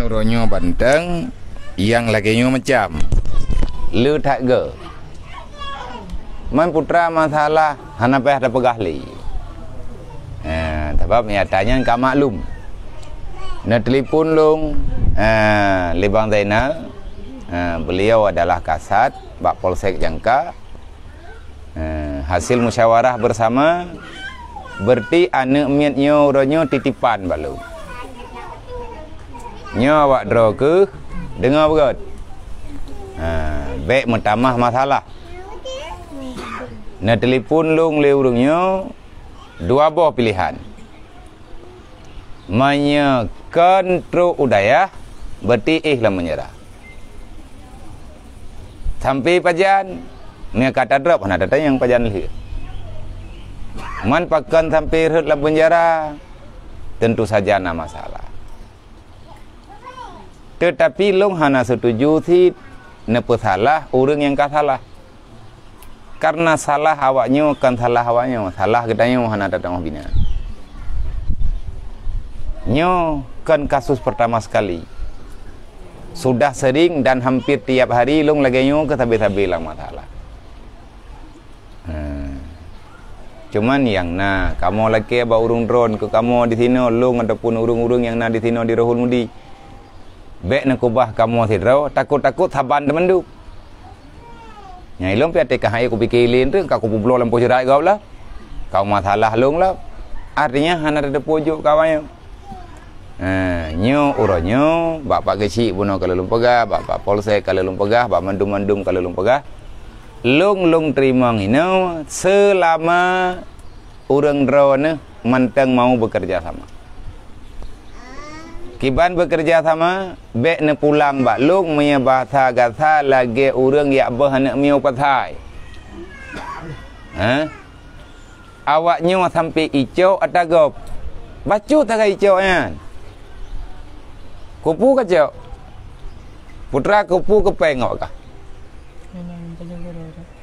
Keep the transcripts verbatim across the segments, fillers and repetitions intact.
Uroe nyoe banteng nyang lagée nyoe macam. Le that ge. Man putra masalah hana payah tapeugah lé. Ha, sabab nyata nyan ka maklum. Neutelepon lôn, ha, lé Bang Zainal, ha, beliau adalah kasat bak Polsek Jangka. Eh, hasil musyawarah bersama, berarti aneuëk miet nyoe uroe nyoe titipan bak lôn. Nyoe awak droe keuh, deungoe beugét. Ha, bék meutamah masalah. Neutelepon lôn lé ureuëng nyoe, dua boh piléhan. Meunyoe kon trok u dayah, berarti éh lam penjara. Sampai pajan, meunyoe ka tadrop, hana tatanyong pajan lheueh. Man pakon sampai rhot lam penjara, tentu saja na masalah. Teutapi lôn hana setuju cit neupeusalah ureuëng nyang ka salah. Karena salah awaknyoe kon salah awaknyoe, salah geutanyoe hana tateungoh bina. Nyoe kon kasus pertama sekali. Sudah sering dan hampir tiap hari lôn lagée nyoe keu sabe-sabe lam masalah. Hmm. Cuman nyang na, kamoe lakée bak ureuëng droe keu kamoe disinoe, lôn ataupun ureuëng-ureuëng nyang na disinoe di Rohul Mudi. Bék neukeubah kamoe sidroe, takot-takot saban teumandum. Nyang ilôn pih até ka hai kupike ilén tu, ka kupubloe lam poh jeurat gob lah. Ka masalah lôn lah. Artinya hana tateupeue jok kawan nyoe. Ha, nyoe uroe nyoe, bak Pak Geuchik bunoe ka lôn peugah, bak Pak Polsek ka lôn peugah, bak mandum-mandum ka lôn peugah. Lôn, lôn teurimong inoe seulama ureuëng droeneuh mantong mau bekerja sama. Kiban bekerja sama, bék neupulang bak lôn meunyoe bahasa gata lagée ureuëng jak beuh aneuëk mié u pasai. Hah? Awaknyoe sampai icok ata gob. Bacut sagai icok nyan. Kupu kacok. Putra kupu kepeng awak kah?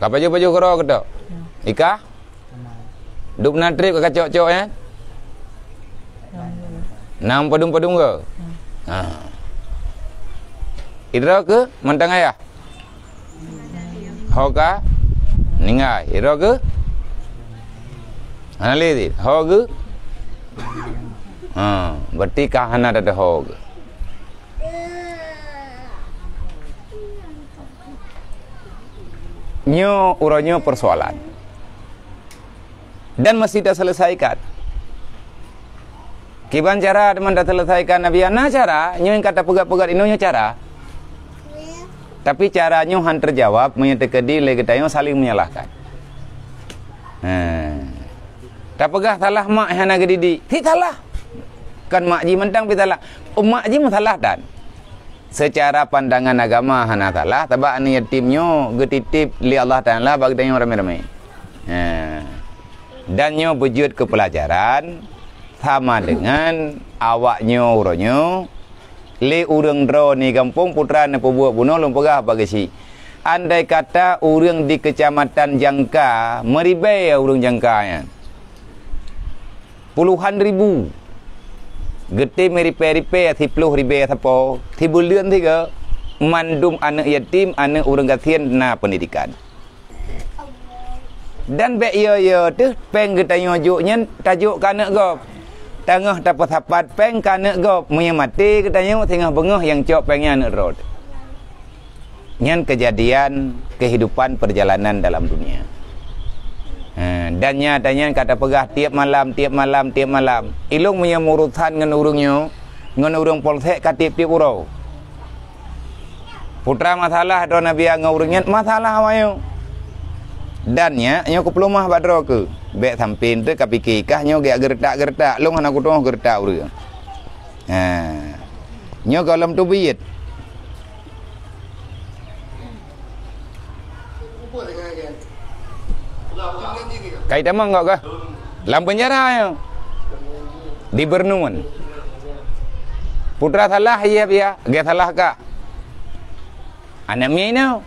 Ka pajoh-pajoh keudroe keutok. Ikah? Dub na treb ka kacok-cok nyan? Nam padum-padum ke? Ha. Idroe ke mantang ayah? Ho ka ninggai. Idroe ke? Hana lé cit. Ho ke? Ha, berarti ka hana ada ho ke. Nyoe uroe nyoe persoalan. Dan mesti taselesaikan. Kiban cara teuma taselesaikan Nabi? Na cara, nyoe nyang ka tapeugah-peugah inoe nyoe cara. Tapi cara nyoe han terjawab meunyoe teukeudi lé geutanyoe saling menyalahkan. He. Tapeugah salah mak hana geudidik. Cit salah. Kan mak jih mantong pih salah. Oh, mak jih meusalah tan. Seucara pandangan agama hana salah, sabab aneuëk yatim nyoe geutitip lé Allah Taala bak geutanyoe ramé-ramé. Ha. Dan nyoe beujeuet keu peulajaran sama dengan awaknyoe uroe nyoe lé ureuëng droe ni gampông putra neupeubuet bunoe lôn peugah bak geuchik. Andai kata ureuëng di keucamatan Jangka meuribée ureuëng Jangka nyan. Puluhan ribu. Geutem ripée-ripée siploh ribée sapo, sibuleuen sigoe, mandum aneuëk yatim, aneuëk ureuëng gasien na pendidikan. Dan bék yo-yo teuh péng geutanyoe jok nyan tajok keu aneuëk gob. Teungoh tapeusapat péng keu aneuëk gob, meunyoe maté geutanyoe singoh beungoh nyang cok péng nyan aneuëk droe. Nyan keujadian keuhidupan peurjalanan dalam dunia. Ha, dan nyata nyan ka tapeugah tieb malam, tieb malam, tieb malam. Ilôn meunyoe meurusan ngon ureuëng nyoe, ngon ureuëng polsek ka tieb-tieb uroe. Putra masalah droe Nabi ngon ureuëng nyan, masalah awaknyoe. Dan nyak nyoe kupeuleumah bak droe keuh. Bék sampoe teuh ka pike kah nyoe geujak geuretak-geuretak. Lôn hana kutu'oh geuretak ureuëng. Ha. Nyoe gohlom teubiet. Kai tamong gok kah? Lam penjara nyoe. Di Bernun. Putra salah, iya, iya. Geusalah kah? Aneuëk mié nyoe.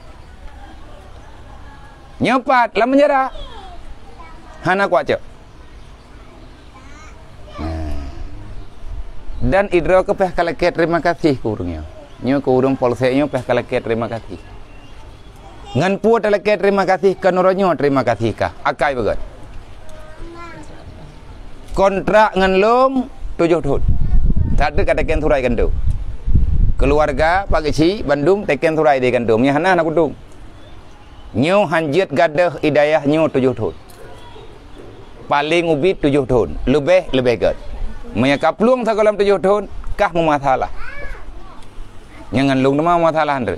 Nyoe pat lam penjara. Hana kuat cok. Nah. Dan idroe keuh pih ka lakée terima kasih keu ureuëng nyoe. Nyoe keu ureuëng polsek nyoe pih ka lakée terima kasih. Ngon peue talakée terima kasih, keu uroe nyoe terima kasih kah? Akai beugét. Kontrak ngon lôn tujoh thon. That ka teken surai keu nyoe. Keuluwarga, Pak Geuchik, bandum teken surai di kantô. Meunyo hana, hana kutong. Nyoe hanjeuet gadôh i dayah nyoe tujoh thon. Paleng ubit tujoh thon. Leubeh, leubeh gét. Meunyo ka plueng sagoe lam tujoh thon, kah meumasalah. Nyan ngon lôn teuma meumasalah, Andre.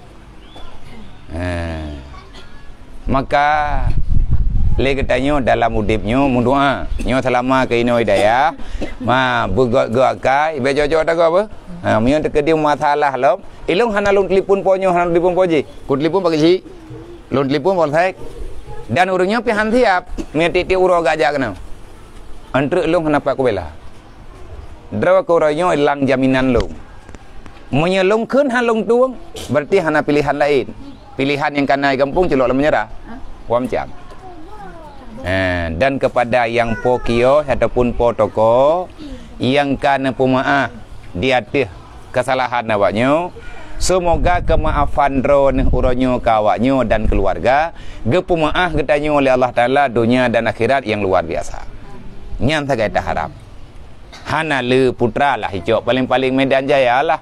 Ha. Maka lé geutanyoe dalam udeb nyoe meudoa. Nyoe seulama keu inoe i dayah, ma beugét-gét akai, bék jok-jok tagoe beuh. Ha, meunyoe teukeudi masalah lom, ilong hana lôn telepon po nyoe, hana lôn telepon po jih. Ku telepon Pak Geuchik. Lôn telepon polsek. Dan ureuëng nyoe pih han siap, meunyoe tieb-tieb uroe gajak keunoe. Antreuk lôn hana pat kubela. Droe keu uroe nyoe lam jaminan lôn. Meunyoe lôn kheun han lôn tueng, berarti hana pilehan laén. Pilehan nyang kana i gampông culok lam penjara. Wam cam. Eh, dan kepada nyang po kios ataupun po toko nyang ka neupeumaáh di ateueh kesalahan awak nyoe, seumoga keumaafan droeneuh uroe nyoe keu awak nyoe dan keuluwarga, geupeumaáh geutanyoe lé Allah Taala donya dan akhirat nyang luar biasa. Nyan sagai taharab. Hana le putra lah icok, paléng-paléng Medan Jaya lah.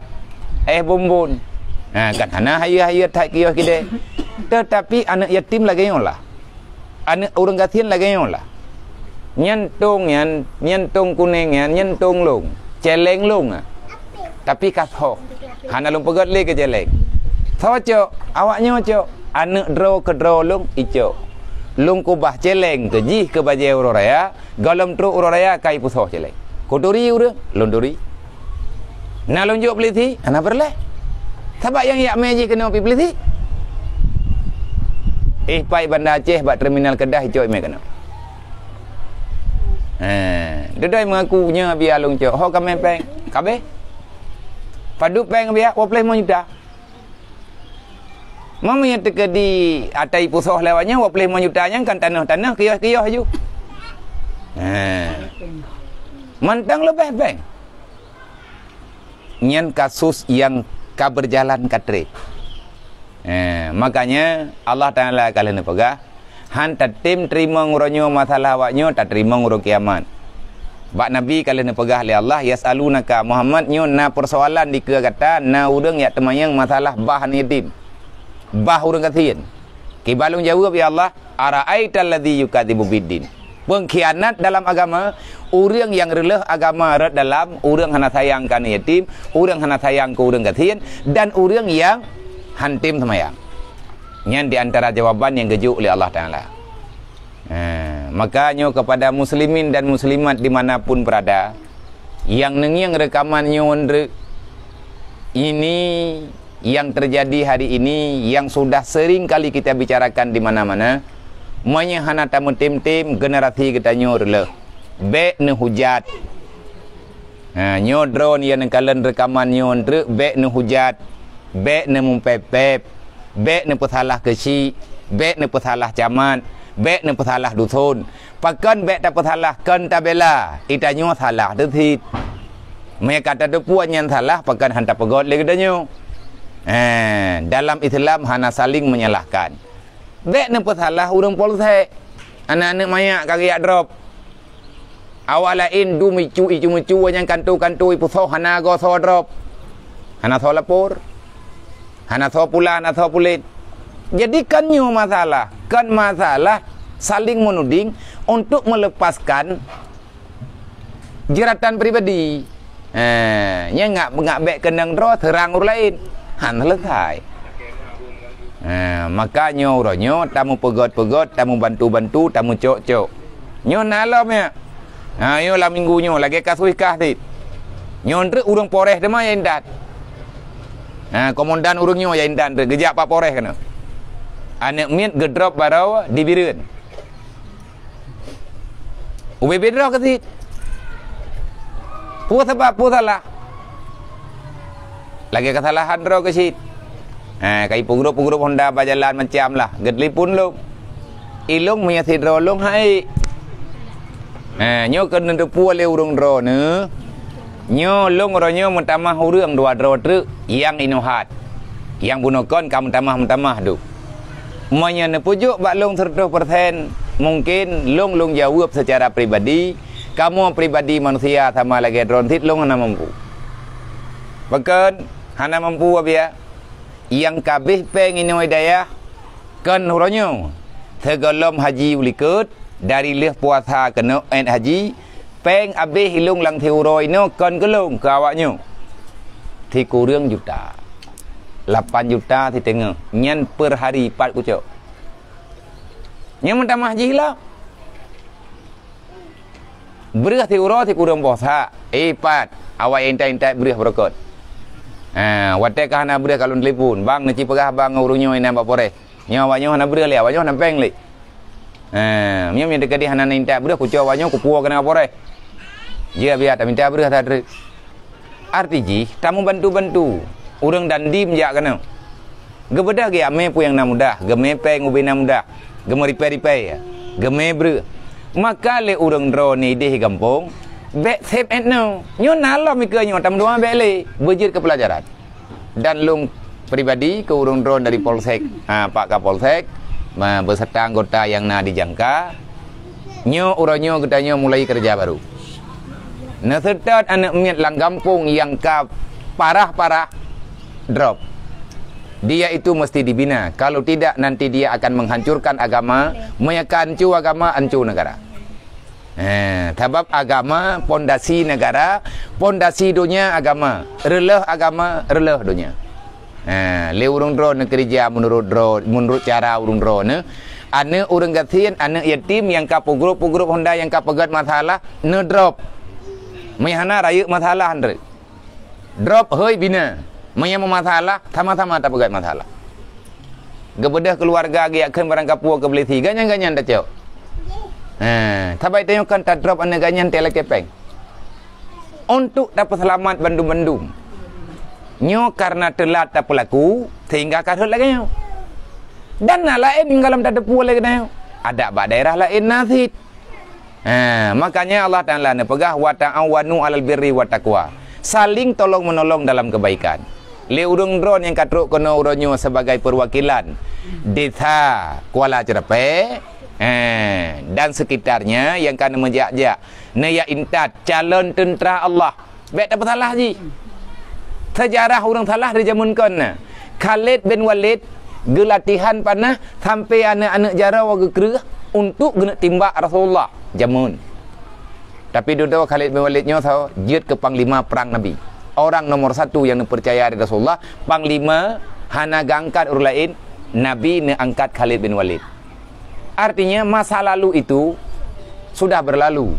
Eh, bumbon. Ha, kan hana hayeue-hayeue that kios kidée. Teutapi aneuëk yatim lagée nyoe lah. Aneuëk ureuëng gasien lagée nyoe lah. Nyan tong nyan, nyan tong kunéng nyan, nyan tong lôn. Céléng lôn, ah. Tapi ka soh. Hana lôn peugét lé keu céléng. Soe cok, awak nyoe cok. Aneuëk droe keu droe lôn icok. Lôn kubah céléng keu jih keu bajée uroe raya, gohlom trok uroe raya ka ipeusoh céléng. Kuturi ureuëng, lôn turi. Na lôn jok peulisi, hana peureulée. Sabab nyang jak mé jih keunoe pi peulisi. Eh, pai Banda Aceh bak terminal keudah icok mé keunoe. Eh, dudoi mengaku nyoe biar lôn cok. Ho ka mé péng. Kabeh. Padub péng biar dua puluh lima juta. Meunyoe teukeudi atai peusoh lewat nyoe, dua puluh lima juta nyan kan tanoh-tanoh, kios-kios aju. Ha. Mantong leubeh péng. Nyan kasus nyang ka berjalan ka treb. Ha, makanya Allah Taala ka lheueh neupeugah, han tatem teurimong uroe nyoe masalah awak nyoe, tateurimong uroe kiamat. Bak Nabi ka lheueh neupeugah lé Allah, "Yas'alunaka Muhammad, nyoe na peusoalan dikeue gata, na ureuëng jak teumanyong masalah bah aneuk yatim, bah ureuëng gasien." Kiban lôn jaweueb, "Ya Allah, ara'aital ladzi yukadzibu biddin." Pengkhianat dalam agama, ureuëng nyang reuleueh agama rot dalam, ureuëng hana sayang keu aneuk yatim, ureuëng hana sayang keu ureuëng gasien, dan ureuëng nyang han tem seumayang. Nyan di antara jawaban nyang geujok lé Allah Taala. Ha, maka nyoe kepada muslimin dan muslimat di mana pun berada, nyang neungieng reukaman nyoe, ini yang terjadi hari ini, yang sudah sering kali kita bicarakan di mana-mana, meunyoe hana tameutem-tem generasi geutanyoe reuleueh, bék neuhujat. Ha, nyoe droeneuh nyang neukalon reukaman nyoe treuk, bék neuhujat, bék neumumpép-pép, bék neupeusalah keuchik, bék neupeusalah camat, bék neupeusalah duson. Pakon bék tapeusalah, kon tabela, geutanyoe salah teuh cit. Meunyoe ka tateupeue nyan salah, pakon han tapeugét lé geutanyoe. Ha, dalam Islam hana saling menyalahkan. Bék neupeusalah ureuëng polsek. Aneuk-aneuk manyak ka geujak drop. Awak laén dum icu-icu meucu nyang kanto-kanto ipeusoh hana goe soe drop. Hana soe lapor. Hana soe pula, hana soe pulet. Jadi kon nyoe masalah, kon masalah saling menuding untuk melepaskan jeratan pribadi. Eh, nyan ngak, ngak bék keunong droe seurang ureuëng laén. Han selesai. Eh, maka nyoe uroe nyoe tameupeugét-peugét, tameubantu-bantu, tameucok-cok. Nyoe na lom nyan. Ha, nyoe lam minggu nyoe lagée kasus kah cit. Nyoe treuk ureuëng Polres teuma nyang intat. Ha, komandan ureuëng nyoe nyang intat treuk geujak bak Polres keunoe. Aneuk miet geudrop baroe di Bireuen. Ubé-bé droe keuh cit. Peue sabab, peue salah? Lagée keusalahan droe keuh cit. Ha, ka ipeugrôp-peugrôp honda bak jalan macam lah. Geutelepon lom. Ilong meunyoe sidroe lôn hai. Ha, nyoe keuneuk teupeue lé ureuëng droeneuh. Nyoe lôn uroe nyoe meutamah ureuëng dua droe treuk nyang inoe hat. Nyang bunoe kon ka meutamah-meutamah duek. Meunyoe neupeujok bak lôn seureutôh persen, mungken lôn, lôn jaweueb seucara pribadi, kamoe pribadi manusia sama lagée droe cit lôn hana mampu. Pakon hana mampu, Abiya? Nyang ka abéh péng inoe dayah kon uroe nyoe. Sigohlom haji u likot, dari lheueh puasa keunoe ék haji, péng abéh ilôn lam siuroe inoe kon keu lôn, keu awak nyoe. Sikureueng juta. Lapan juta siteungoh. Nyan per hari pat kucok. Nyan meutamah jih lah. Breueh siuroe sikureueng boh sak. Eh, pat. Awai intat-intat breueh beureukat. Ha, watée ka hana breueh ka lôn telepon. Bang, neuci peugah bang ngon ureuëng nyoe inan bak Polres. Nyoe awak nyoe hana breueh lé, awak nyoe hana péng lé. Ha, meunyoe, meunyoe teukeudi hana intat breueh, kucok awak nyoe kupuwoe keuneuk bak Polres. Jeuet biar taminta breueh that treuk. Arti jih, tameubantu-bantu. Ureuëng dandim jak keunoe. Geubeudôh geujak mé peue nyang na mudah, geumé péng ubé na mudah, geumeuripée-ripée, geumé breueh. Maka lé ureuëng droeneuh idéh gampông, bék sép étnoe. Nyoe na lom ikeue nyoe tameudoá bék lé, beujeuet keu peulajaran. Dan lôn pribadi keu ureuëng droeneuh dari Polsek, ha, Pak Kapolsek, ma-, beserta anggota nyang na di Jangka, nyoe uroe nyoe geutanyoe mulai keureuja barô. Neuseutôt aneuëk miet lam gampông nyang ka parah-parah, drop. Dia itu mesti dibina, kalau tidak nanti dia akan menghancurkan agama, meunyo ka anco agama, anco negara. Eh, sabab agama pondasi negara, pondasi donya agama, reuloh agama, reuloh donya. Eh, lé ureuëng droeneuh keureuja meunurot droe, meunurot cara ureuëng droeneuh, aneuëk ureuëng gasien, aneuëk yatim nyang ka peugrôp-peugrôp honda nyang ka peugét masalah, neudrop. Meuhana rayeuk masalah, Andre. Drop hôi bina. Meunyoe meumasalah, sama-sama tapeugét masalah. Geubeudôh keuluwarga geujak kheun barang kapue keu Polisi, ganyan-ganyan tacok. He, sabai tanyoe kan tadrop aneuëk ganyan teuh lakée péng. Untuk tapeuseulamat bandum-bandum. Nyoe kareuna teulat tapeulaku, sehingga ka rhot lagée nyoe. Dan na laén nyang gohlom tateupeue lé geutanyoe. Adak bak daerah laén na cit. Ha, makanya Allah Taala neupeugah, "Wa ta'awanu 'alal birri wat taqwa." Saling tolong-menolong dalam kebaikan. Lé ureuëng droeneuh nyang ka trok keunoe uroe nyoe sebagai perwakilan Desa Kuala Ceurapée, ha, dan sekitarnya nyang ka neumeujak-jak, neujak intat calon teuntra Allah. Bék tapeusalah jih. Seujarah ureuëng salah di jamén kon na. Khalid bin Walid geulatihan panah sampai aneuëk-aneuëk jaroe geukreueh untuk geuneuk timbak Rasulullah jamén. Tapi dudoe Khalid bin Walid nyoe soe jeuet keu panglima prang Nabi. Orang nomor satu nyang neupeucaya di Rasulullah, panglima hana geuangkat ureuëng laén, Nabi neuangkat Khalid bin Walid. Artinya, masa lalu itu sudah berlalu.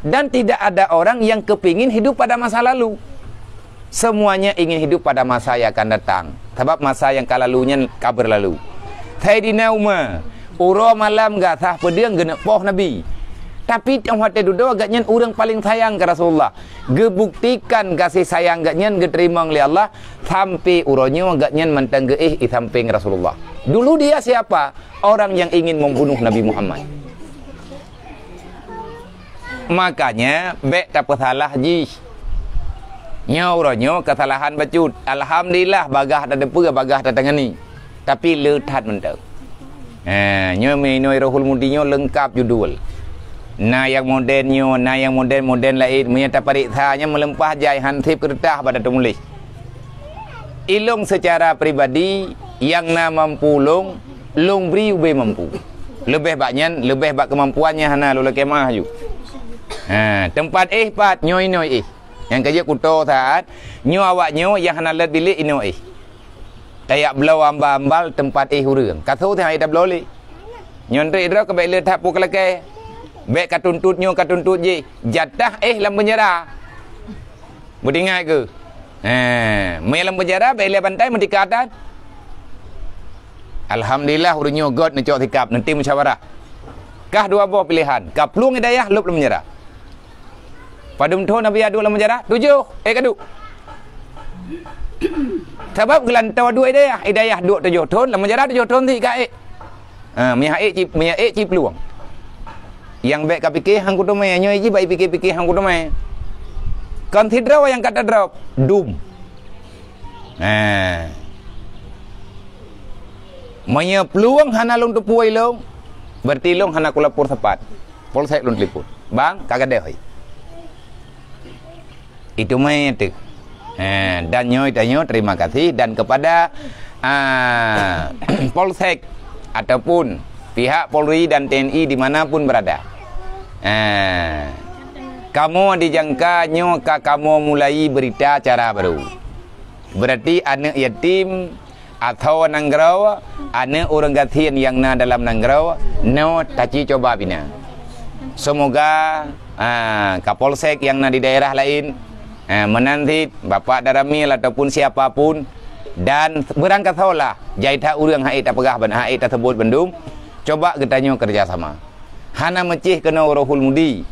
Dan tidak ada orang yang kepingin hidup pada masa lalu. Semuanya ingin hidup pada masa yang akan datang. Sabab masa nyang ka lalu nyan ka beurlalu. Saidina Umar, uroe malam gasah peudeueng geuneuk poh Nabi. Tapi, 'oh watée dudoe gobnyan ureuëng paleng sayang keu Rasulullah. Geubuktikan gaséh sayang gobnyan geuteurimong lé Allah, sampai uroe nyoe gobnyan mantong geuéh i sampéng Rasulullah. Dulu dia siapa? Orang yang ingin membunuh Nabi Muhammad. Makanya, bék tapeusalah jih. Nyoe uroe nyoe keusalahan bacut. Alhamdulillah, bagaih tateupeue, bagaih tatangani. Tapi le that mantong. Ha, nyoe meuinoe Rohul Mudi nyoe leungkap judul. Na nyang moden nyoe, na nyang moden-moden laén. Meunyoe tapareksa nyan meuleumpah jai han sép keureutah bak tateumuléh. Ilong seucara pribadi nyang na mampu lông, lông bri ubé mampu. Leubeh bak nyan, leubeh bak keumampuan nyang hana lôn lakée meu'ah ju. Ha, teumpat éh pat nyoe inoe éh. Nyang ka jeuet kuto saát nyoe awak nyoe nyang hana lét bilék inoe éh. Tajak bloe ambal-ambal teumpat éh ureuëng. Ka soe nyang tabloe lé. Nyoe treuk droe ka bék le that peue keu lakée. Bék ka tuntot nyoe ka tuntot jih. Jatah éh lam peunjara. Beutingai keu. He, meunyo lam peunjara bék ilée bantai meutika that. Alhamdulillah ureuëng nyoe gét neucok sikap, neutem musyawarah. Kah dua boh piléhan, ka plueng i dayah lôb lam peunjara. Padum thon Nabi Adam lam peunjara? Tujoh. Eh, ka duek. Sabab geulantoe dua i dayah, i dayah duek tujoh thon, lam peunjara tujoh thon sit ka ék. Ha, meunyo ék cit, meunyo ék cit plueng. Nyang bék ka pike han kuteumé, nyoe jih bék pike-pike han kuteumé. Kon sidroe nyang ka tadrop, dum. Ha. Meunyoe plueng hana lôn teupeue ilong, berarti ilong hana kulapor sapat. Polsek lôn telepon. Bang, ka gadôh hai. Itu mah itu. Ha, dan nyoe tanyoe terima kasih dan kepada, ah, Polsek ataupun pihak Polri dan T N I di mana pun berada. Ha, kamoe dijangka nyoe ka kamoe mulai berita cara baru. Berarti aneuk yatim atau nanggroe, aneuk ureueng gasien nyang na dalam nanggroe, nyoe taci coba bina. Semoga, ah, Kapolsek nyang na di daerah lain, ah, meunan cit Bapak Danramil ataupun siapa pun, dan beurangkasoe lah jai that ureueng hana ék tapeugah ban-, hana ék taseubut bandum, coba geutanyoe kerja sama. Hana meucéh keunoe Rohul Mudi.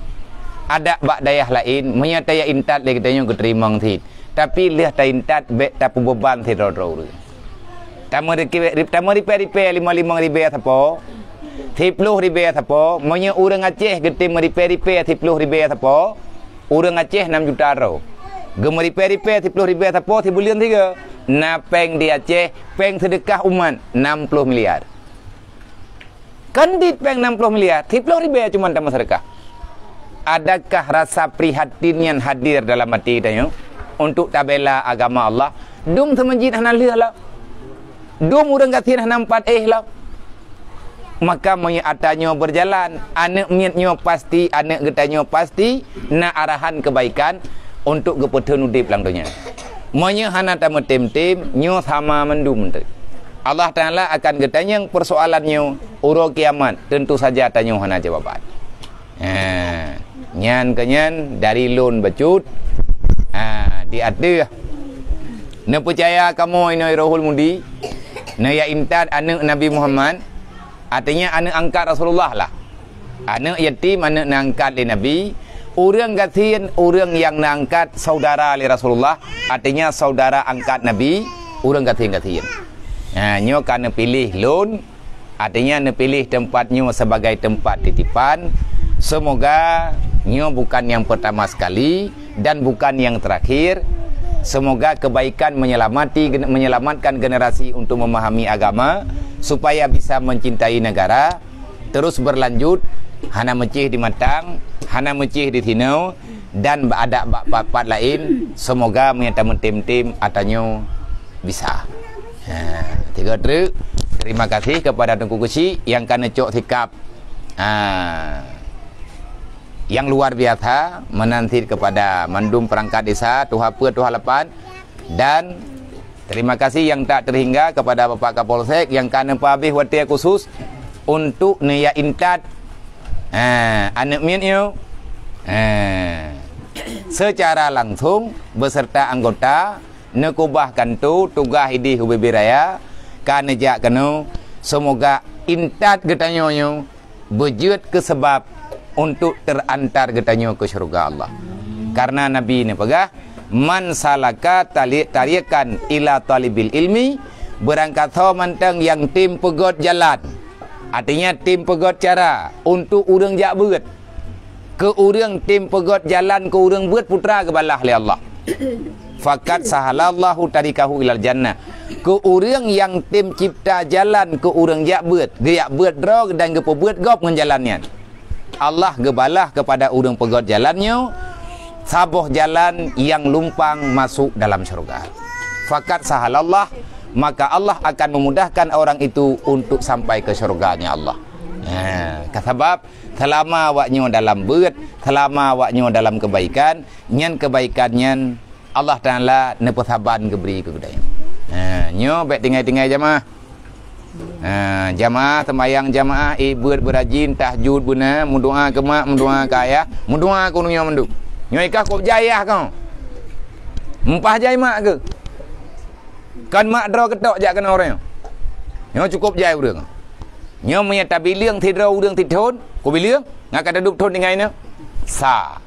Adak bak dayah laén, meunyoe taya intat lé geutanyoe geuteurimong cit. Tapi lheueh taintat, bék tapeubeuban sidroe-droe ureueng. Tameuripèe-ripèe limong-limong ribèe sapo, siploh ribèe sapo, meunyoe ureueng Aceh geutem meuripèe-ripèe siploh ribèe sapo, ureueng Aceh nam juta droe. Geumeuripèe-ripèe siploh ribèe sapo sibuleuen sigoe, na péng di Aceh, péng seudeukah umat nam ploh miliar. Kan dit péng nam ploh miliar, siploh ribèe cuman tameuseudeukah. Adakah rasa prihatin nyan hadir dalam até tanyoe untuk tabela agama Allah? Dum seumeujid hana lheueh lom. Dum ureueng gasien hana meupat éh lom. Maka meunyoe ata nyoe beujalan, aneuk miet nyoe pasti, aneuk geutanyoe pasti na arahan keubaikan untuk geupeutheun udép lam donya. Meunyoe hana tameutem-tem, nyoe sama mandum teuk. Allah Taala akan geutanyong peusoalan nyoe uroe kiamat, teuntu saja tanyoe hana jawaban. Ha, nyan keuh nyan dari lôn bacut, ha, di ateueh. Neupeucaya kamoe inoe Rohul Mudi, neuya intat aneuk Nabi Muhammad, artinya aneuk angkat Rasulullah lah. Aneuk yatim, aneuk neuangkat lé Nabi. Ureueng gasien, ureueng nyang neuangkat saudara lé Rasulullah, artinya saudara angkat Nabi, ureueng gasien-gasien. Ha, nyoe ka neupiléh lôn, artinya neupiléh teumpat nyoe sebagai teumpat titipan. Semoga nyoe bukan nyang pertama sekali dan bukan nyang terakhir. Semoga kebaikan menyelamati, menyelamatkan generasi untuk memahami agama, supaya bisa mencintai negara, terus berlanjut, hana meucéh di Matang, hana meucéh di sinoe, dan bak adak bak pat-pat laén, semoga meunyo tameutem-tem ata nyoe bisa. Ha, tiga truk. Terima kasih kepada Teungku Keuchik nyang ka neucok sikap, ha, nyang luar biasa, meunan cit kepada mandum perangkat desa, tuha peuet, tuha lapan, dan terima kasih yang tak terhingga kepada Bapak Kapolsek yang ka neupeuhabéh watée khusus untuk neuya intat, eh, aneuk miet nyoe, eh, secara langsung beserta anggota neukeubah kantô tugaih idéh U B B Raya ka neujak keunoe. Semoga intat geutanyoe nyoe beujeuet keu sabab untuk teurantar geutanyoe keu syeuruga Allah. Karena Nabi neupeugah, "Man salaka tali-, tariqan ila talibil ilmi," beurangkasoe mantong nyang tem peugöt jalan, artinya tem peugöt cara untuk ureuëng jak beuet. Keu ureuëng tem peugöt jalan keu ureuëng beuet, putra geubalah lé Allah. Faqad sahalallahu tariqahu ilal jannah. Keu ureuëng nyang tem cipta jalan keu ureuëng jak beuet, geujak beuet droe dan geupeubeuet gob ngon jalan nyan, Allah geubalah keupada ureuëng peugöt jalan nyoe saboh jalan nyang lumpang masuk dalam syeuruga. Faqad sahalallah, maka Allah akan memudahkan orang itu untuk sampai ke syurga-Nya Allah. Nah, ka sabab seulama awak nyoe dalam beuet, seulama awak nyoe dalam keubaikan, nyan keubaikan nyan Allah Taala neupeusaban geubri keu geutanyoe. Ha, nyoe bék tinggai-tinggai jamaah. Ha, jamaah seumayang jamaah, ék beuet beurajin, tahajud beuna, meudoá keu mak, meudoá keu ayah, meudoá keu ureuëng nyoe mandum. Nyoe ikah kôb jai ayah kau. Meupaih jai mak keuh. Kon mak droe keutok jak keunoe uroe nyoe. Nyoe cukôp jai ureuëng. Nyoe meunyo tabileueng sidroe ureuëng sithon, kubileueng, ngat ka tadub thon tinggai nyoe. Sa.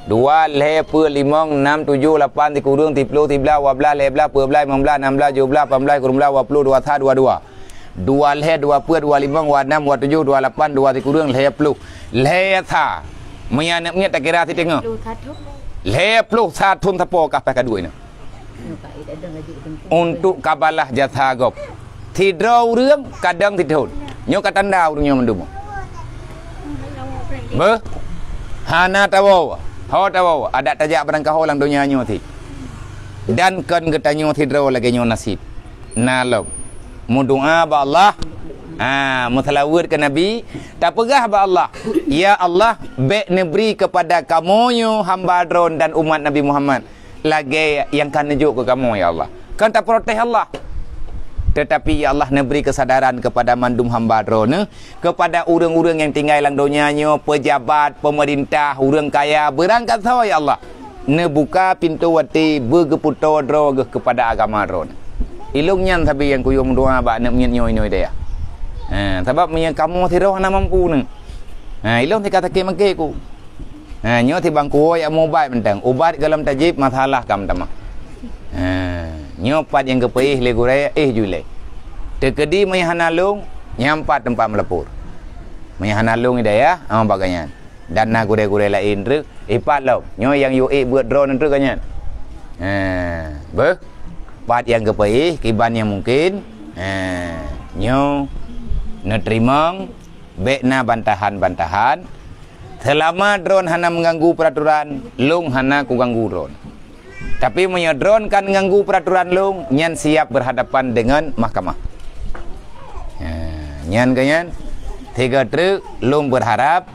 Dua, lhée, peuet, limong, nam, tujoh, lapan, sikureueng, siploh, siblaih, dua blaih, lhée blaih, peuet blaih, limong blaih, nam blaih, tujoh blaih, lapan blaih, sikureueng blaih, dua ploh, dua sa, dua dua. Dua lhée, dua peuet, dua limong, dua nam, dua tujoh, dua lapan, dua sikureueng, lhée ploh. Lhée sa. Meunyo aneuk miet takira siteungoh. Dua satu. Lhèe ploh sa thôn sapo kah paih ka duek nyoe. Untuk kabalah jasa gob. Sidroe ureueng kadang sithôn. Nyoe ka tanda ureueng nyoe mandum. Beuh. Hana tawoe. Ho tawoe. Adak tajak barangkaho lam donya nyoe sit. Dan kon geutanyoe sidroe lagèe nyoe nasib. Na lom. Meudoa bak Allah. Ha, meuseulaweuet keu Nabi. Tapeugah bak Allah, "Ya Allah, bèk neubri keupada kamoe nyoe hamba Droe dan umat Nabi Muhammad lagèe nyang ka neujok keu kamoe, ya Allah." Kan taprotes Allah. Teutapi, ya Allah, neubri keusadaran keupada mandum hamba Droeneuh, keupada ureueng-ureueng nyang tinggai lam donya nyoe, peujabat, peumeurintah, ureueng kaya, beurangkasoe, ya Allah. Neubuka pintoe até beugeupeutoe droe geuh keupada agama Droeneuh. Ilôn nyan sabe nyang kuyue meudoa bak aneuk miet nyoe inoe dayah. Ha, sabab meunyoe kamoe sidroe hana mampu nyoe. Ha, ilôn sika sakét maké ku. Ha, nyoe sibangku jak meuubat mantong. Ubat gohlom tajép masalah ka meutamah. Ha, nyoe pat nyang geupeuéh lé gurèe, éh ju lé. Teukeudi meunyoe hana lôn, nyan pat teumpat meulapor. Meunyoe hana lôn dayah, ha, bak gobnyan. Dan na gurèe-gurèe laén treuk, ipat lom. Nyoe nyang yue ék beuet droeneuh treuk ka nyan. Ha, beuh. Pat nyang geupeuéh, kiban nyang mungken. Ha, nyoe neuteurimong, bèk na bantahan-bantahan. Seulama droeneuh hana meuganggu peuratoran, lôn hana kuganggu droeneuh. Tapi meunyoe droeneuh ka neuganggu peuratoran lôn, nyan siap beurhadapan deungon mahkamah. Ha, nyan keu nyan, sigoe treuk lôn beurharab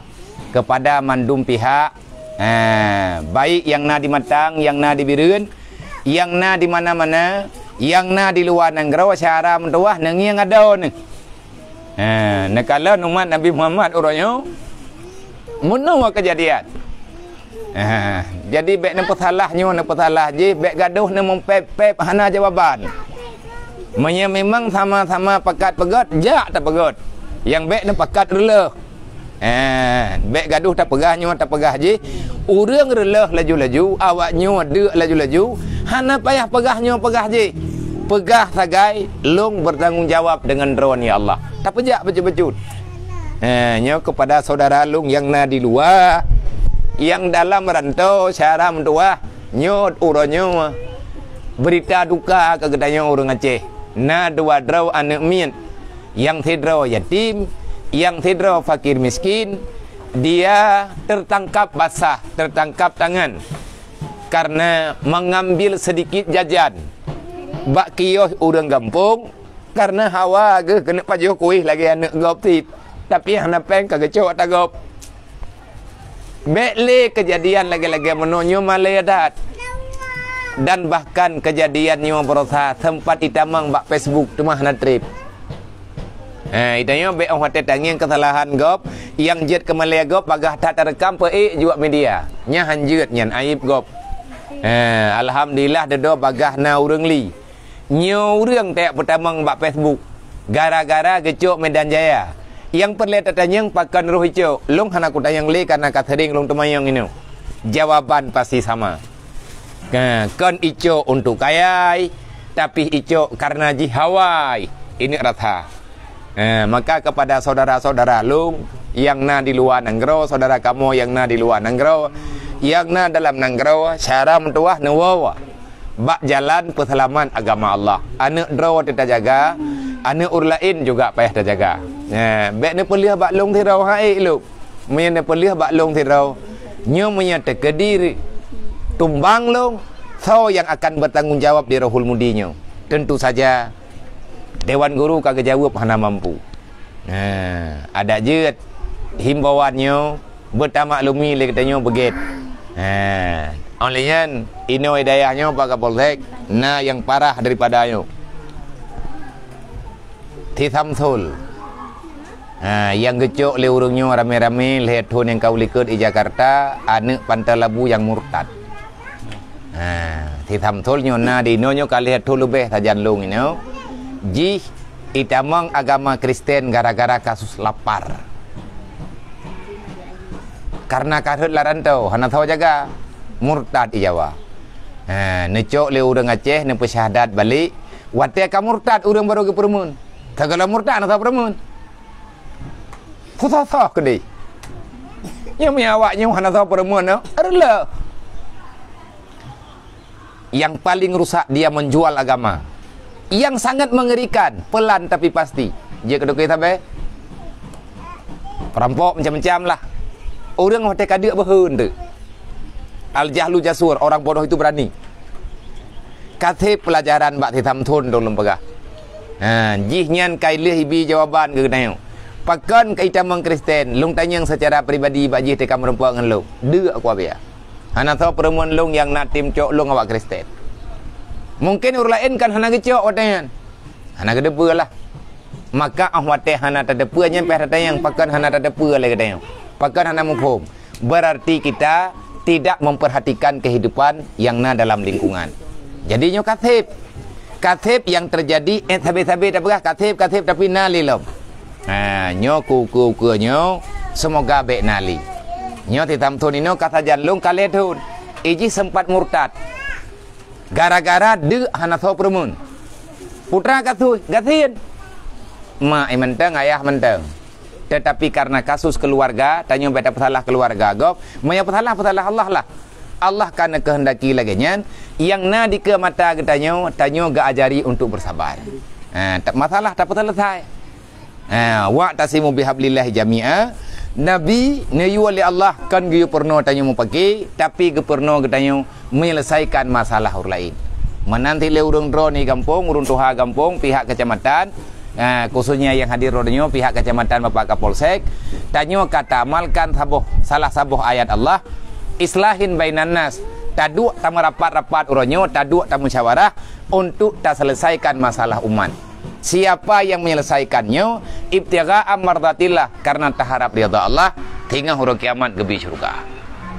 keupada mandum pihak, ha, baik nyang na di Matang, nyang na di Bireuen, nyang na di mana-mana, nyang na di luwa nanggroe, syedara meutuwah, neungieng adoe neuh. Ha, neukalon umat Nabi Muhammad uroe nyoe, meunoe keujadian. Ha, jadi bèk neupeusalah nyoe, neupeusalah jih, bèk gadoh neumumpép-pép hana jawaban. Meunyoe memang sama-sama pakat peugöt, jak tapeugöt. Nyang bèk neupakat reuloh. Eh, bèk gadoh tapeugah nyoe, tapeugah jih. Ureueng reuloh laju-laju, awak nyoe deuk laju-laju, hana payah peugah nyoe, peugah jih. Peugah sagai, lôn beurtanggung jawab deungon droeneuh, ya Allah. Tapeujak bacut-bacut. Eh, nyoe keupada syedara lôn nyang na di luwa, nyang dalam rantô, syedara meutuwah, nyoe uroe nyoe beurita duka keu geutanyoe ureueng Aceh. Na dua droe aneuk miet. Nyang sidroe yatim, nyang sidroe fakir miskin, dia tertangkap basah, tertangkap tangan karena mengambil sedikit jajan bak kios ureueng gampông, karena hawa geuh keuneuk pajoh kuéh lagèe aneuk gob cit, tapi hana péng ka geucok ata gob. Bèk lé keujadian lagèe-lagèe meunoe, nyoe malèe that. Dan bahkan keujadian nyoe baroesa sempat itamong bak Facebook teuma hana trép. Ha, itanyoe bèk 'oh watèe tangieng keusalahan gob, nyang jeuet keu malèe gob bagaih that tareukam peuék jeuet media. Nyan han jeuet nyan, aéb gob. Ha, alhamdulillah dudoe bagaih na ureueng li. Nyoe ureueng tajak peutamong bak Facebook gara-gara geucok Medan Jaya. Nyang peureulèe tatanyong pakon roh icok, lôn hana kutanyong lé kareuna ka seuring lôn teumanyong inoe. Jawaban pasti sama. Ka, kon icok untuk kayai, tapi icok kareuna jih hawa, ineuk rasa. Eh, maka keupada syedara-syedara lôn nyang na di luwa nanggroe, syedara kamoe nyang na di luwa nanggroe, nyang na dalam nanggroe, syedara meutuwah neuwoe bak jalan peuseulamat agama Allah. Aneuk droe teuh tajaga, aneuk ureueng laén juga payah tajaga. Eh, bèk neupeuleueh bak lôn sidroe, han ék lôn. Meunyoe neupeuleueh bak lôn sidroe, nyoe meunyoe teukeudi tumbang lôn, soe nyang akan beurtanggung jawab di Rohul Mudi nyoe? Tentu saja, Dewan Guru ka geujaweueb hana mampu. Nah, adak jeuet himbauan nyoe beutamaklumi lé geutanyoe beugét. Nah, 'oh lheueh nyan, inoe dayah nyoe bak Kapolsek na nyang parah daripada nyoe. Si Samsul. Ha, nyang geucok lé ureueng nyoe ramé-ramé lhèe thôn nyang ka u likot di Jakarta, aneuk Pantai Labu nyang murtad. Ha, si Samsul nyoe na di inoe nyoe ka lhèe thôn leubeh sajan lôn inoe. Jih itamong agama Kristen gara-gara kasus lapar. Kareuna ka rhot lam rantô, hana soe jaga, murtad di Jawa. Ha, neucok lé ureueng Aceh, neupeusyahadat balek. Watèe ka murtad, ureueng barô geupeureumeun. Ka gohlom murtad, hana soe peureumeun. Susah-susah keudéh. Nyoe meunyoe awak nyoe hana soe peureumeun, nyoe reuloh. Yang paling rusak dia menjual agama. Yang sangat mengerikan, pelan tapi pasti. Jeuet keu sabe? Perampok macam-macam lah. Ureuëng watée ka deuk beuheun tu. Al-jahlu jasur, orang bodoh itu berani. Ka seb pelajaran bak si Samson tu lôn peugah. Ha, jih nyan ka ileueh ibi jawaban keu geutanyoe. Pakon keu itamong Kristen, lôn tanyong secara pribadi bak jih teuka meurumpok ngon lôn. Deuk aku abia. Hana soe peureumeun lôn nyang na tim cok lôn awak Kristen. Mungkin ureuëng laén kan hana geucok watée nyan. Hana geuteupeue lah. Maka óh watée hana tateupeue nyan pih tatanyong pakon hana tateupeue lé geutanyoe. Pakon hana muphom. Berarti kita tidak memperhatikan kehidupan yang na dalam lingkungan. Jadi nyoe ka seb. Ka seb yang terjadi, eh, sabe-sabe tapeugah ka seb, ka seb, tapi na lé lom. Ha, nyoe ku, ku, ku nyoe, semoga bék na lé. Nyoe si Samson inoe ka sajan lôn ka lhée thon. Ijih sempat murtad. Gara-gara deuk hana soe peureumeun. Putra kasuih, gasien. Mak mantong, ayah mantong. Tetapi karena kasus keluarga, tanyoe bék tapeusalah keluarga gob. Meunyoe peusalah, peusalah Allah lah. Allah ka neukehendaki lagée nyan, nyang na dikeue mata geutanyoe, tanyoe geuajari untuk bersabar. Ha, ta-, masalah tapeuselesai. Ha, wa'tasimu bihablillahi jami'a. Nabi neuyue lé Allah kon geuyue peurunoe tanyoe mupaki, tapi geupeurunoe geutanyoe menyelesaikan masalah ureuëng laén. Meunan cit lé ureuëng droeneuh gampông, ureuëng tuha gampông, pihak kecamatan, ha, khususnya yang hadir droeneuh pihak kecamatan Bapak Kapolsek, tanyoe ka taamalkan saboh, salah saboh ayat Allah, "Islahin bainan nas", taduek tameurapat-rapat uroe nyoe, taduek tamusyawarah untuk taselesaikan masalah umat. Siapa yang menyelesaikan nyoe, ibtigha'a mardatillah, karena taharap ridha Allah, teungoh uroe kiamat geubi syurga.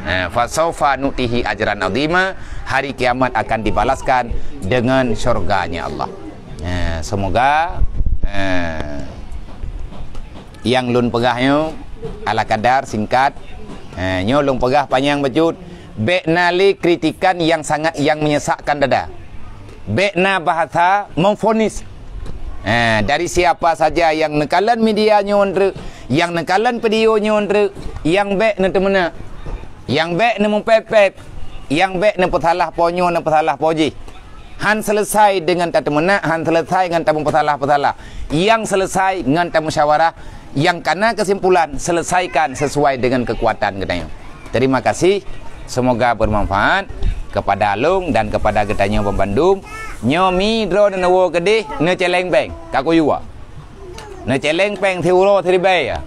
Eh, fasaufa nu'tihi ajran azima, hari kiamat akan dibalaskan dengan syurganya Allah. Eh, semoga, eh, nyang lôn peugah nyoe ala kadar singkat. Eh, nyoe lôn peugah panyang bacut. Bék na lé kritikan yang sangat, yang menyesakkan dada. Bék na bahasa memvonis. Eh, dari siapa saja yang neukalon media nyoe treuk, yang neukalon video nyoe treuk, nyang bék neuteumeunak, nyang bék neumupép-pép, nyang bék neupeusalah po nyoe, neupeusalah po jih. Han selesai dengan tateumeunak, han selesai ngon tamupeusalah-peusalah. Nyang selesai ngon tamusyawarah, nyang kana keusimpulan, selesaikan sesuai dengan kekuatan geutanyoe. Terima kasih, semoga bermanfaat kepada lôn dan kepada geutanyoe banmandum. Nyoe mi droeneuh neuwoe keudeh, neuceleng péng, ka kuyue. Neuceleng péng siuroe siribèe.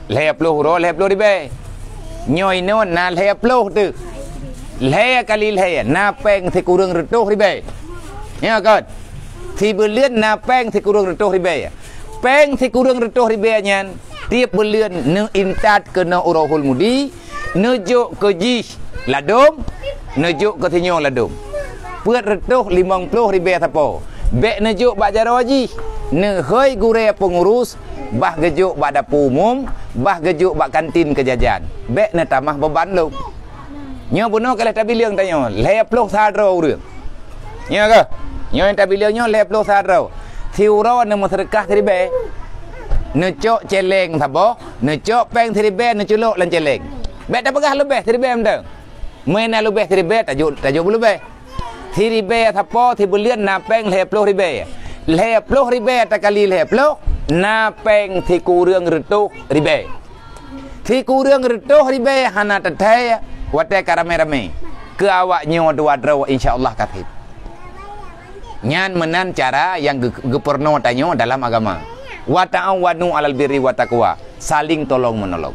Lhèe ploh uroe lhèe ploh ribèe. Nyoe inoe na lhèe ploh teuh. Lhèe kali lhèe na péng sikureueng reutôh ribèe. Nyoe kon. Sibuleuen na péng sikureueng reutôh ribèe. Péng sikureueng reutôh ribèe nyan tiep buleuen neuintat keunoe u Rohul Mudi, neujok keu jih ladôm, neujok keu sinyoe ladôm. Peuet reutôh limong ploh ribèe sapo. Bèk neujok bak jaroe jih, neuhôi gurèe peungurus, bah geujok bak dapu umum, bah geujok bak kantin keujajan. Bèk neutamah beuban lom. Nyoe bunoe ka lheueh tabileung tanyoe, lhèe ploh sa droe ureueng. Nyoe keuh, nyoe nyang tabileung nyoe lhèe ploh sa droe. Siuroe neumeuseudeukah siribèe, neucok cèlèng saboh, neucok péng siribèe neuculok lam cèlèng. Bèk tapeugah leubeh siribèe mantong. Meunyo na leubeh siribèe, tajok, tajok beuleubeh. Siribèe sapo sibuleuen na péng lhèe ploh ribèe. Lhèe ploh ribèe takali lhèe ploh, na péng sikureueng reutôh ribèe. Sikureueng reutôh ribèe hana teuthèe watèe ka ramè-ramè. Keu awak nyoe dua droe insya Allah ka sép. Nyan meunan cara nyang geu-, geupeurunoe tanyoe dalam agama. "Wa ta'awanu 'alal birri wa taqwa", saling tolong-menolong.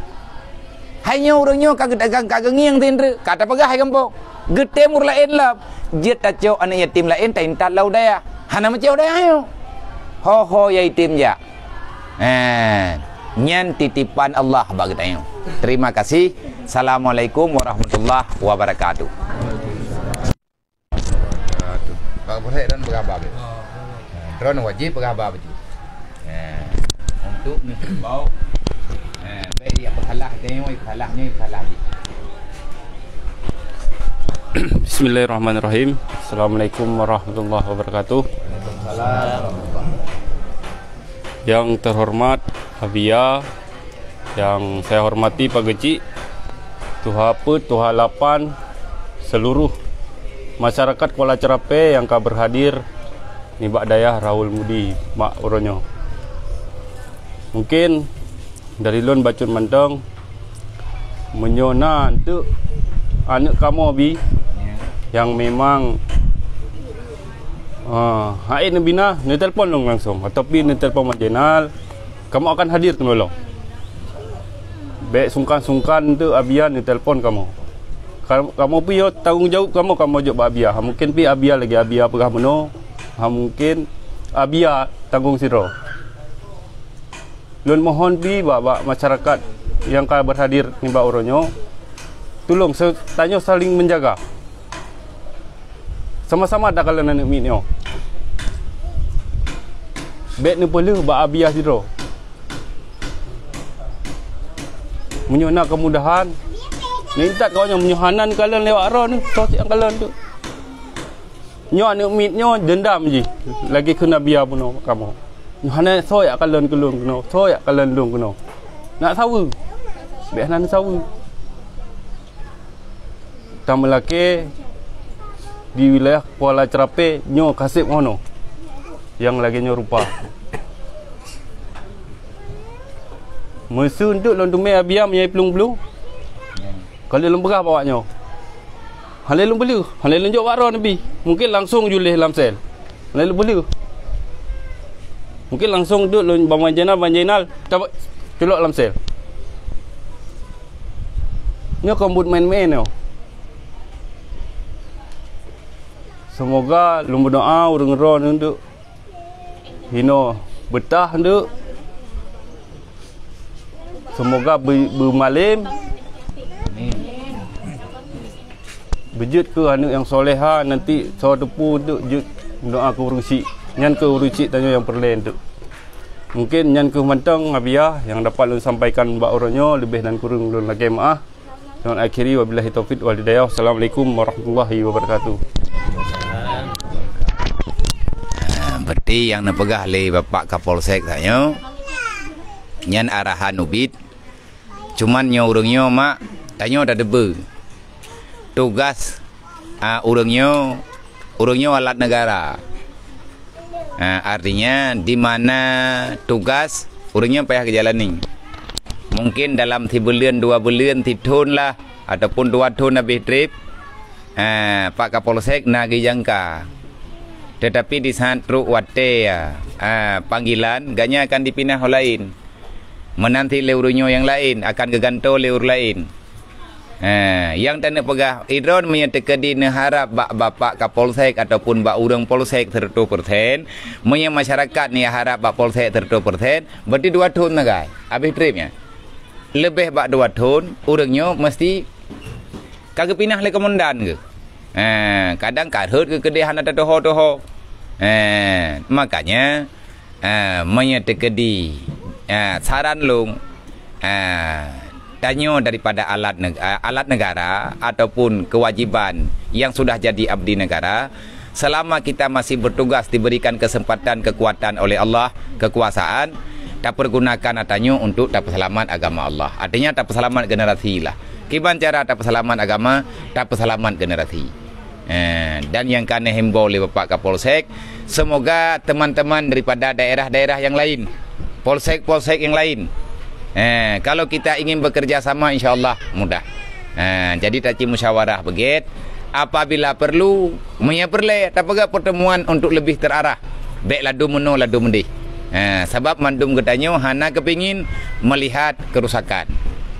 Hai nyoe ureueng nyoe ka geudagang, ka geungieng sindreuk, ka tapeugah hai gampông. Geutem ureueng laén lom, jeuet tacok aneuk yatim laén taintat lam u dayah. Hana meucéh u dayah nyoe. Ho-ho yatim jak. Eh, nyan titipan Allah bak geutanyoe. Terima kasih. Assalamualaikum warahmatullahi wabarakatuh. Ah, tu. Bak Kapolsek droen peugah haba bacut. Ah, droen wajéb peugah haba bacut. Ah, untuk menghimbau, ah, baik dia pesalah tengok, pesalah ni, pesalah ni. Bismillahirrahmanirrahim. Assalamualaikum warahmatullahi wabarakatuh. Waalaikumsalam. Yang terhormat Habia, yang saya hormati Pak Geuchik, Tuha Peuet, Tuha Lapan, seluruh Masyarakat Kuala Cerape nyang ka berhadir nibak dayah Raul Mudi bak uroe nyoe. Mungkin dari lôn bacut mantong, meunyoe na enteuk aneuk kamoe bi nyang memang, ah, hait neubina, neutelepon lôn langsung, ataupun neutelepon Mak Jenal, kamoe akan hadir keunoe lom. Bék sungkan-sungkan enteuk Abia neutelepon kamoe. Ka-, kamoe pih tanggong jaweueb kamoe, kamoe jok bak Abia. Ha mungken pih Abia lagée Abia peugah meunoe, ha mungken Abia tanggong sidroe. Lôn mohon pih bak, bak masyarakat nyang ka berhadir nibak uroe nyoe, tulông se-, tanyoe saling menjaga. Sama-sama takalon aneuk miet nyoe. Bék neupeuleueh bak Abia sidroe. Meunyoe na keumudahan, neuintat kawak nyoe, meunyoe hana neukalon lewat droeneuh, soe nyang kalon tu. Nyoe aneuk miet nyoe deundam jih lagée kheun Abia bunoe kamoe. Nyoe hana soe jak kalon keu lôn keunoe, soe jak kalon lôn keunoe. Nak saweue. Bék hana neusaweue. Tameulakée di wilayah Kuala Cerape nyoe ka seb ngon nyoe nyang lagée nyoe rupa. Meuseu enteuk lôn teumé Abia meunyoe iplueng-plueng. Ka lheueh lôn peugah bak awak nyoe. Hana lôn peuleueh, hana lôn jok bak droeneuh bi. Mungken langsong ju lheueh lam sel. Hana lôn peuleueh. Mungken langsong duek lôn bak Mak Jenal, Mak Jenal, tabak culok lam sel. Nyoe kon buet maén-maén nyoe. Seumoga lôn meudoá ureuëng droeneuh enteuk hinoe beutah enteuk. Seumoga beu-, beumalem. Amin. Beujeuet keu aneuk nyang soleha, nanti soe teupeu enteuk jeuet doa keu ureuëng syiek. Nyan keuh ureuëng syiek tanyoe nyang peureulée enteuk. Mungken nyan keuh mantong Abia nyang dapat lôn sampaikan bak uroe nyoe, leubeh dan kureueng lôn lakée meuáh. Lôn akhiri, wabillahi taufiq wal hidayah. Wassalamualaikum warahmatullahi wabarakatuh. Ah, berarti nyang neupeugah lé Bapak Kapolsek tanyoe, nyan arahan ubit. Cuman nyoe ureuëng nyoe mak, tanyoe tateupeue. Tugas, ah, ureuëng nyoe, ureuëng nyoe alat negara. Ah, artinya di mana tugas ureuëng nyoe payah geujalani. Mungkin dalam sibuleuen, dua buleuen, sithon lah, ataupun dua thon habéh treb, ah, Pak Kapolsek na geujangka. Tetapi di saat trok watée, ah, panggilan, ganya akan dipinah u laén. Meunanti lé ureuëng nyoe nyang laén, akan geugantoe lé ureuëng laén. Ha, nyang taneuk peugah, idroen meunyoe teukeudi neuharab bak Bapak Kapolsek ataupun bak ureuëng Polsek seratus persen, meunyoe masyarakat neuharab bak Polsek seratus persen, berarti dua thon sagai, habéh treb nyan. Leubeh bak dua thon, ureuëng nyoe meusti ka geupinah lé komandan geuh. Ha, kadang ka rhot geuh keudeh hana tatuho-tuho. Ha, makanya, ha, meunyoe teukeudi, ha, saran lôn, ha, tanyoe daripada alat neg-, ha, alat negara ataupun kewajiban yang sudah jadi abdi negara, selama kita masih bertugas diberikan kesempatan, kekuatan oleh Allah, kekuasaan, tapergunakan tanyoe untuk tapeuseulamat agama Allah. Artinya tapeuseulamat generasi lah. Kiban cara tapeuseulamat agama, tapeuseulamat generasi. Eh, dan nyang ka neuhimbau lé Bapak Kapolsek, semoga teman-teman daripada daerah-daerah yang lain, polsek-polsek yang lain, eh, kalau kita ingin bekerja sama, insya Allah mudah. Eh, jadi taci musyawarah beugét. Apabila perlu, meunyoe peureulée, tapeugah pertemuan untuk lebih terarah. Bék ladum meunoe, ladum meudeh. Ha, sabab mandum geutanyoe hana keupingin melihat kerusakan.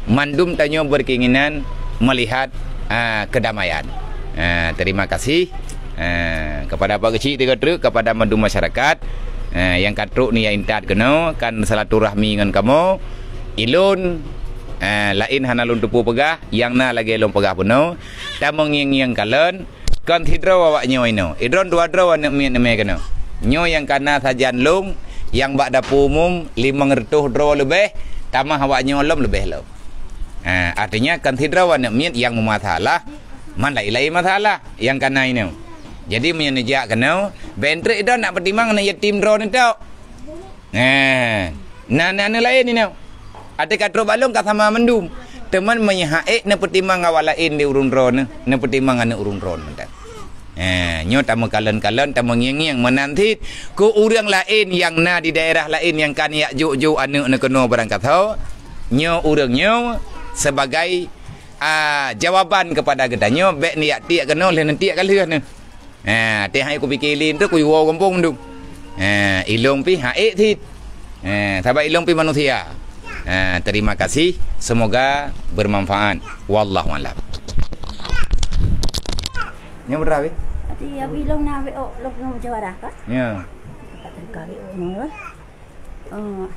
Mandum tanyoe berkeinginan melihat, ha, kedamaian. Ha, terima kasih, ha, kepada Pak Keuchik tiga truk, kepada mandum masyarakat, ha, nyang ka trok ni nyang intat keunoe kan silaturahmi ngon kamoe. Ilôn, ha, laén hana lôn teupeu peugah, nyang na lagée lôn peugah bunoe. Tameungieng-ngieng kalon, kon sidroe awak nyoe inoe. Idroen dua droe aneuk miet neumé keunoe. Nyoe nyang kana sajan lôn, nyang bak dapu umum limong reutôh droe leubeh, tamah awak nyoe lom leubeh lom. Ha, artinya kon sidroe aneuk miet nyang meumasalah, man laén-laén masalah nyang kana inoe. Jadi meunyoe neujak keunoe, bék treb idroen nak peutimang aneuk yatim droe neutok. Nah, na, na, na laén inoe. Até ka trok bak lôn ka sama mandum. Teuma meunyoe hak ék neupeutimang awak laén di ureuëng droeneuh, neupeutimang aneuk ureuëng droeneuh mantong. Eh, nyoe tameukalon-kalon, tameungieng-ngieng meunan cit. Keu ureuëng laén nyang na di daerah laén nyang ka neujak jok-jok aneuëk neukeunoe barangkasoe, nyoe ureuëng nyoe sebagai, ah, jawaban kepada geutanyoe, bék neujak tiek keunoe lheueh neutiek ka lheueh neuh. Ha, teuh hai kupike lé tu kuyue gampông tu. Ha, ilong pih hak ék cit. Ha, sabab ilong pih manusia. Ha, terima kasih, semoga bermanfaat. Wallahu a'lam. Nyoe berapa? Tapi abi long na abi ok long long jawara ka? Ya. Kali oh.